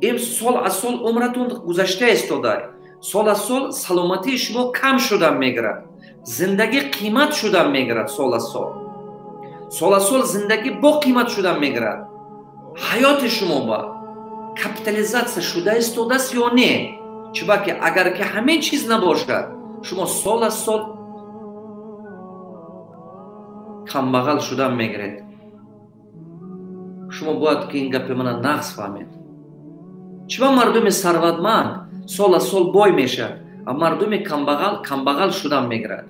Им сол аз сол умратон гузашта истода, сол аз сол саломатии шумо кам шудан мегирад, зиндагӣ қимат шудан мегирад, сол аз сол, сол аз сол зиндагӣ бо қимат шудан мегирад. Ҳаёти шумо ба капитализатсия шуда истодааст ё не? Чунки агар ки ҳамин чиз набошад, шумо сол аз сол камбағал шудан мегиред. Шумо бояд ки ин гапи мана нағз фаҳмед. Чиба мардуми сарватманд сол аз сол бой мешавад, а мардуми камбағал камбағал шудан мегирад?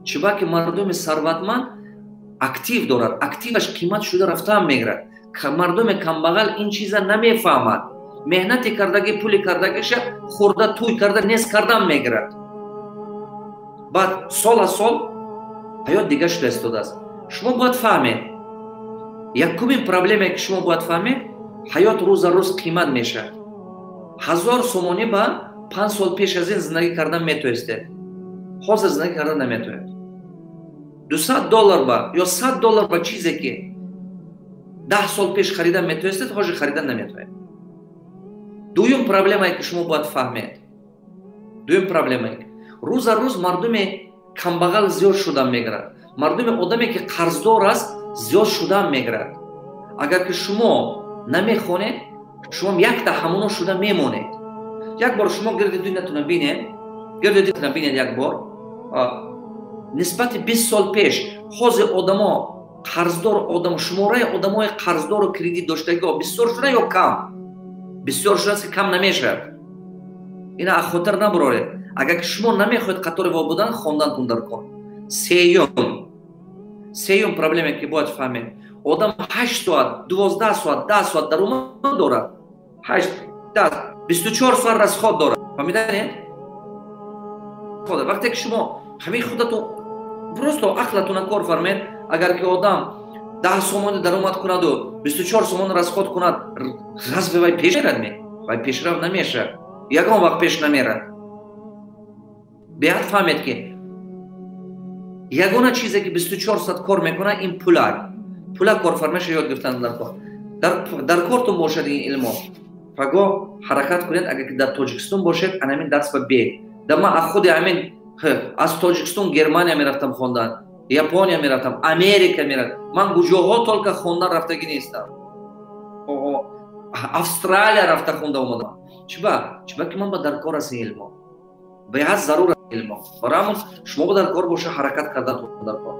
Чиба ки мардуми сарватманд актив дорад, активаш қимат шуда рафтан мегирад. Мардуми камбағал ин чиза намефаҳмад, меҳнати кардагӣ, пули кардагиша хӯрда, тӯй карда, нест кардан мегирад. Баъд сол аз сол ҳаёт дига шуда истодааст. Шумо бояд фаҳмед, якумин проблеме ки шумо бояд фаҳмед, ҳаёт рӯз аз рӯз қимат мешавад. 1000 сомонӣ ба 5 сол пеш аз ин зиндагӣ кардан метавонистед, ҳозир зиндагӣ кардан наметавонед. $200 ба ё $100 ба чизе ки 10 сол пеш харидан метавонистед, ҳозир харидан наметавонед. Дуюм проблемае ки шумо бояд фаҳмед, дуюм проблемае, рӯз аз рӯз мардуми камбағал зиёд шудан мегирад, мардуми одаме ки қарздор аст зиёд шудан мегирад. Агар ки шумо намехонед, шумо якта ҳамоно шуда мемонед. Як бор шумо гирди дунятона бинед, гирди дунятона бинед як бор, нисбати 20 сол пеш ҳозир одамо қарздор, одам, шумораи одамои қарздору кредит доштагиҳо бисёр шуда ё кам? Бисёр шудааст ки кам намешавад. Ина аз хотир набароред. Агар ки шумо намехоҳед қатори во будан, хондантун дар кор. Сеюм проблеме ки бояд фаҳмед, одам 8 соат, 12 соат, 10 соат даромад дорад, 8, 10, 24 соат расход дорад. Фаҳмиданед? Вақте ки шумо ҳамин худатон просто ақлатона кор фармед, агар ки одам 10 сомони даромад кунаду 24 сомон расход кунад, разве вай пеш мерад? Ме вай пешрав намешавад, ягон вақт пеш намерад. Беҳад фаҳмед ки ягона чизе ки 24 соат кор мекунад, ин пулак. Пулак корфармаша ёд гирифтан дар кор. Дар кортон бошад ин илмо, паго ҳаракат кунед. Агар ки дар Тоҷикистон бошед, анамин дарс ба бе. Да ман аз худи ҳамин аз Тоҷикистон Германия мерафтам хондан, Япония мерафтам, Америка мерафтам. Ман куҷоҳо толка хондан рафтагӣ нестам. Австралия рафта хонда омадам. Чиба? Чиба ки ман ба дар кор аст ин илмо. Беҳад зарур аст илмо. Барои ҳамон шумо ба дар кор боша, ҳаракат кардан дар кор.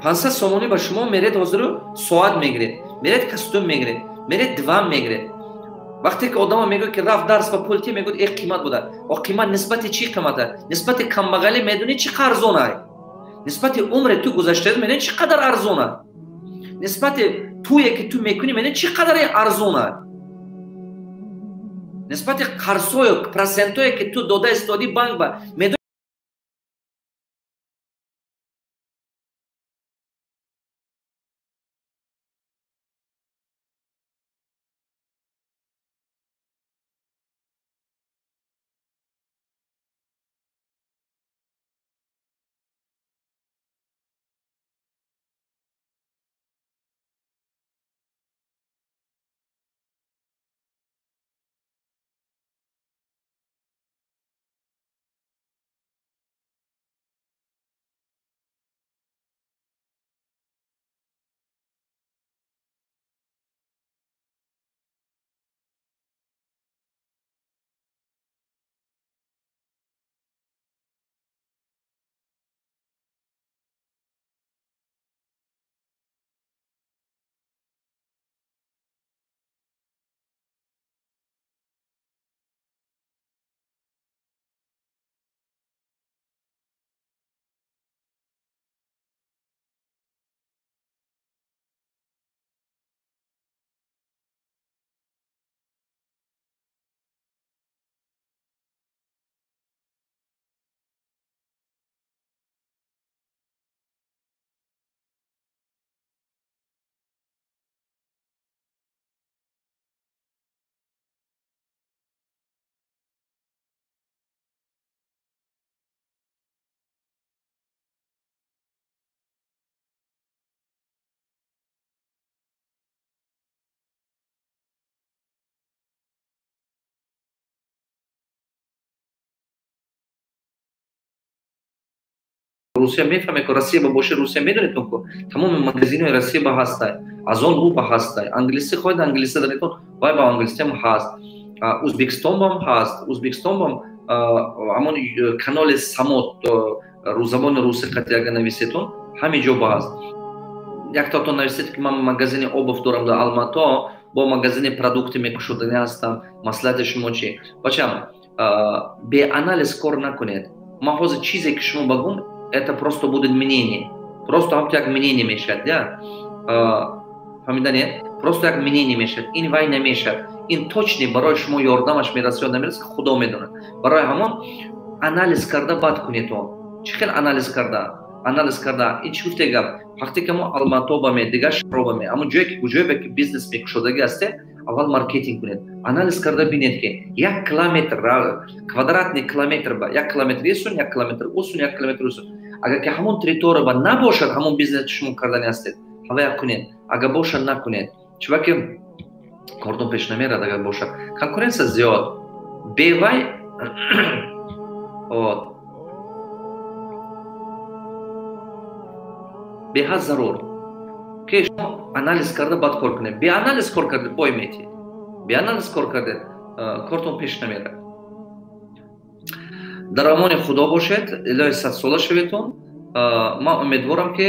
500 сомонӣ ба шумо меред, ҳозиру соат мегиред, меред костюм мегиред, меред диван мегиред. Вақте ки одамо мегӯяд ки рафт дарс ба пул ти, мегӯяд э қимат буда. О қимат нисбати чӣ қимат аст? Нисбати камбағалӣ медонӣ чӣ қадр арзон аст? Нисбати умре ту гузаштаи медонӣ чӣ қадар арзон аст? Нисбати тӯе ки ту мекунӣ медонӣ чӣ қадар арзон аст? Нисбати қарзҳою процентое ки ту дода истоди банк ба медонӣ Русия мефаҳмед, ку Россия ба бошед, Русия медонедтон, ку тамоми магазинҳои Россия ба ҳастай, Озон ру ба ҳастай, англисӣ хоҳед, англисӣ даретон, вай ба англисиам ҳаст, Ӯзбекистон бам ҳаст, Ӯзбекистон бам ҳамон канали Самот забони русӣ қати агар нависетон, ҳамин ҷо ба ҳаст. Яктатон нависед, ки ман магазини обув дорам дар Алмато, бо магазини продукты мекушодани ҳастам, маслиҳати шумо чӣ? Бачам, беанализ кор накунед. Ман ҳозир чизе ки шумо багум, это просто будет мнение, просто ҳамто як мнение мешавад, я фаҳмиданед, просто як мнение мешавад, ин вай намешавад, ин точно барои шумо ёрдамаш мерасад ё намерасад, Худо медонад. Барои ҳамон анализ карда бад кунед. Он чӣ хел анализ карда? Анализ карда ин чӣ гуфте гап? Вақте ки мо Алмато баме, дигар шаҳро баме, ҳамон ҷое ки куҷое ки бизнес мекушодагӣ ҳасте, аввал маркетинг кунед, анализ карда бинед, ки 1 километр, квадратный километр ба 1 километр есун, 1 километр усун, 1 километр усун, агар ки ҳамон территория ба набошад, ҳамон бизнес шумо кардани ҳастед, ҳавая кунед. Агар бошад, накунед, чунки кордон пеш намерад. Агар бошад, конкуренция зиёд, бевай вот беҳад зарур, ки шумо анализ карда баъд кор кунед. Беанализ кор кардед, бой метиҳед, беанализ кор кардед, кортон пеш намерад. Дар амони Худо бошед, илоҳи садсола шаветон. Ман умедворам, ки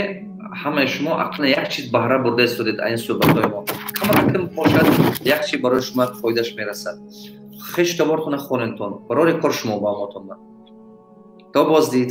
ҳамаи шумо ақлан як чиз баҳра бурда истодед ин суҳбатҳои мо, камакам бошад, як чиз барои шумо фоидаш мерасад. Хештабортона хонентон, барори кор шумо ба амотонда. То боздид.